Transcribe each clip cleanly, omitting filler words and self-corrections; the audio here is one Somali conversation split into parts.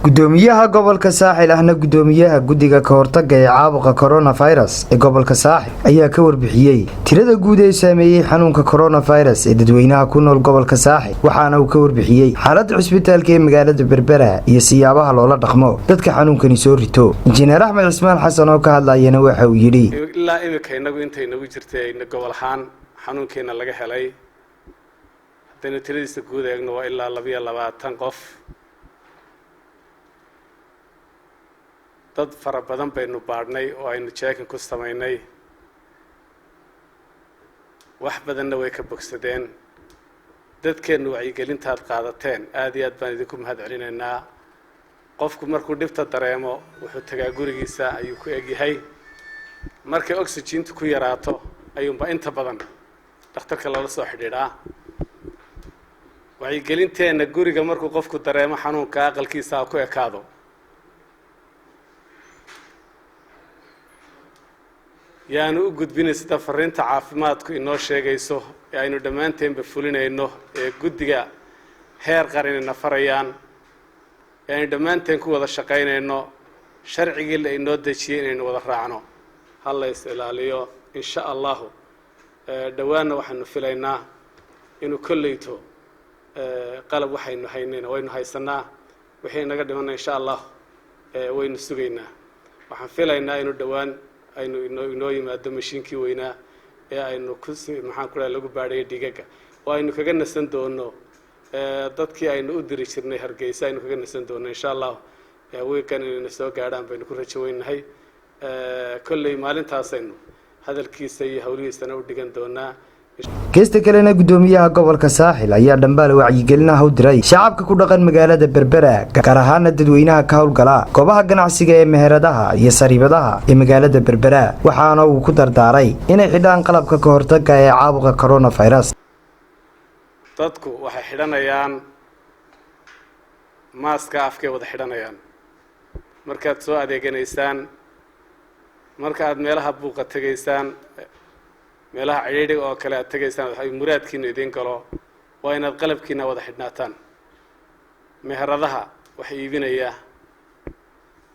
Gudoomiyaha gobolka Saaxil, ahna gudoomiyaha guddiga ka hortaga ee caabuqa coronavirus ee gobolka Saaxil, ayaa ka warbixiyey tirada guud ee saameeyey xanuunka coronavirus ee dadweynaha ku nool gobolka Saaxil. Waxaana uu ka warbixiyey xaaladda cusbitaalka ee magaalada Berbera iyo siyaabaha loola dhaqmo dadka xanuunkani soo rito. Injineer Axmed Cismaan Xasan oo ka hadlayana waxa uu yidhi: Ilaa imika inagu intay nagu jirtay gobol ahaan xanuunkeena laga helay, haddaynu tiradiisa guud eegno, waa ilaa 22 qof. Dad fara badan baynu baadhnay oo aynu checking ku samaynay, wax badanna way ka bogsadeen. Dadkeennu wacyigelintaad qaadateen aad iyo aad baan idinku mahad celinaynaa. Qofku markuu dhibta dareemo wuxuu tagaa gurigiisa ayuu ku egyahay. Markay oxygentu ku yaraato ayuunba inta badan dhakhtarka loola soo xidhiidhaa. Wacyigelinteenna guriga markuu qofku dareemo xanuunka, aqalkiisa ha ku ekaado. Yaanu u gudbinay sida fariinta caafimaadku inoo sheegayso ee aynu dhammaanteenba fulinayno, ee guddiga heer qaranina farayaan, ee aynu dhammaanteen ku wada shaqaynayno, sharcigii la inoo dejiyey inaynu wada raacno. Ha la is ilaaliyo, insha Allahu. Dhowaanna waxaanu filaynaa inuu kolleyto qalab waxaynu haynayna waynu haysanaa, wixii inaga dhimanna insha Allahu waynu sugaynaa. Waxaan filaynaa inuu dhowaan aynu inoo yimaado mashiinkii weynaa ee aynu ku, maxaan ku dhahay, lagu baadhayay dhiigaga, oo aynu kaga nasan doono dadkii aynu u diri jirnay Hargeysa. Aynu kaga nasan doono insha Allahu. Wiigan inayna soo gaadhaan baynu ku rajo weynahay. Kolley maalintaasaynu hadalkiisa iyo hawlihiisana u dhigan doonaa. Geesta kalena, gudoomiyaha gobolka Saaxil ayaa dhambaal wacyigelinaha u diray shacabka ku dhaqan magaalada Berbera, gaar ahaana dadweynaha ka howlgala goobaha ganacsiga ee meheradaha iyo sariibadaha ee magaalada Berbera. Waxaana uu ku dardaaray inay xidhaan qalabka ka hortaga ee caabuqa coronavirus. Dadku waxay xidhanayaan maaska, afkay wada xidhanayaan markaad soo adeeganaysaan, marka aad meelaha buuqa tegaysaan, meelaha cidhiidhiga oo kale aad tegaysaan, ay muraadkiinu idiin galo, waa inaad qalabkiina wada xidhnaataan. Meheradaha wax iibinaya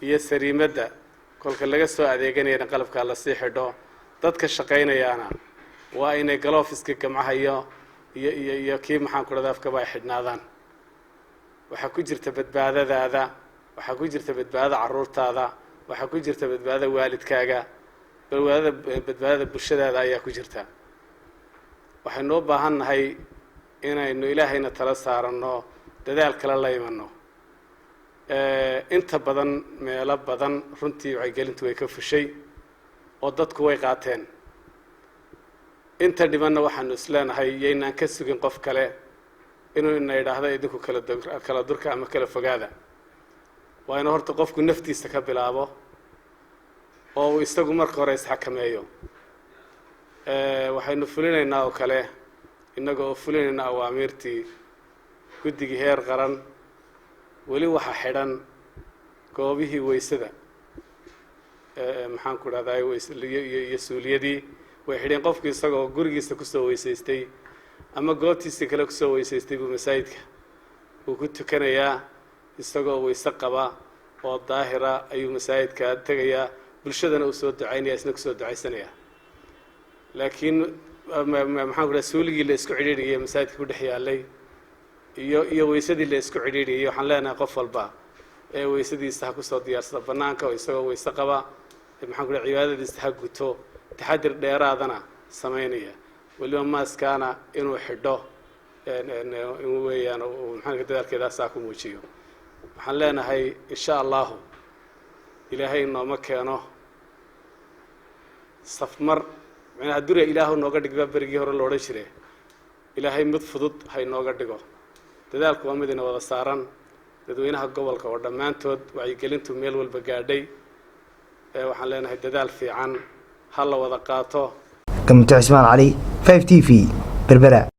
iyo sariimadda kolka laga soo adeeganayana qalabkaa lasii xidho. Dadka shaqaynayaana waa inay gloveska gamcaha iyo kii, maxaan ku dhahda, afkaba ay xidhnaadaan. Waxaa ku jirta badbaadadaada, waxaa ku jirta badbaadada carruurtaada, waxaa ku jirta badbaadada waalidkaaga, badbaadada bulshadaada ayaa ku jirta. Waxaynu u baahan nahay inaynu Ilaahayna tala saaranno, dadaal kale la imanno. Inta badan meelo badan runtii wacyigelintu way ka fushay oo dadku way qaateen. Inta dhimanna waxaanu isleenahay yaynaan ka sugin qof kale inuu ina idhaahdo idinku kala durka ama kala fogaada. Waa inuu horta qofku naftiisa ka bilaabo oo uu isagu marka hore isxakameeyo. Waxaynu fulinaynaa oo kale, innaga oo fulinayna awaamiirtii guddigii heer qaran, weli waxaa xidhan goobihii weysada, maxaan ku dhahdaa, iyo suuliyadii way xidheen. Qofku isagoo gurigiisa kusoo weysaystay ama goobtiisii kale kusoo weysaystay buu masaajidka uu ku tukanayaa. Isagoo weyse qaba oo daahira ayuu masaajidka tegayaa, bulshadana uu soo ducaynaya, isna kusoo ducaysanaya. Laakiin, maxaan ku dhaha, suuligii la isku cidhiidhiyay masaajidka ku dhex yaalay iyo weysadii la isku cidhiidhiyay, waxaan leenahay qof walba ee weysadiisa ha kusoo diyaarsada bannaanka oo isagoo weyse qaba, maxaan ku dhaha, cibaadadiisa ha guto, taxadir dheeraadana samaynaya, weliba maaskaana inuu xidho weeyaan, maxaa dadaalkeedaasaa ku muujiyo. Waxaan leenahay insha Allahu Ilaahay nooma keeno safmar, macnaha dure Ilaahu nooga dhig baa berigii hore lo odhan jire. Ilaahay mid fudud ha inooga dhigo. Dadaalku waa mid ina wada saaran, dadweynaha gobolka oo dhammaantood wacyigelintu meel walba gaadhay. Waxaan leenahay dadaal fiican ha la wada qaato. Gamto Cismaan Cali, 5 TV, Berbera.